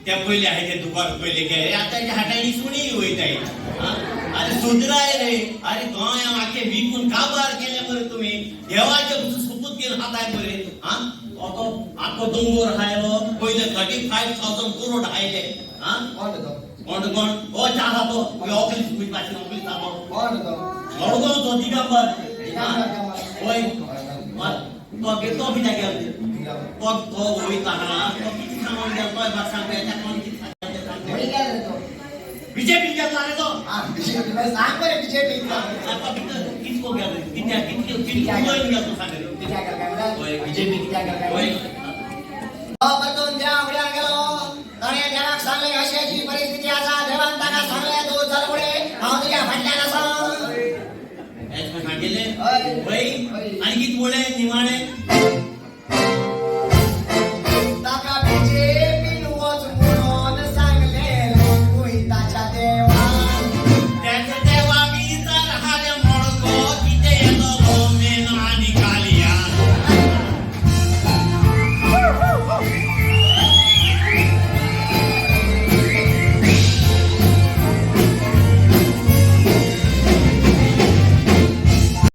त्या पयले आहे ते दुकान पयले गेले आतां हाटायनी सुणी वयताय. अरे सुधराय रे, अरे गोंय आख्खे विकून काबार केले मरे तुम्ही, देवाचे सोपूत घेऊन हाताय मरे. हा आखो दोंगोर हायलो पयले 35,000 करोड हायले. हा कोण कोण ओ चाहा तो ऑफिस पाशी ऑफिस मडगांवचो दिगंबर. वय तो तो कित्याक गेलो तो तो वयता हा तो कितें सांगून गेलो तो भाग सांगता कोण कितें सांगता बीजेपी गेलो रे तो. सांग बरे बीजेपी कितको गेलो कित्याक कितके कितके गेलो तो सांग रे बीजेपी वय परतून देवा फुड्यान गेलो ताणें देवाक सांगलें अशी अशी परिस्थिती आसा. देवान ताका सांगलें तूं चल फुडें हांव तुज्या फाटल्यान आसा. सांगिल्लें वय आनी कितें म्हणलें निमाणें?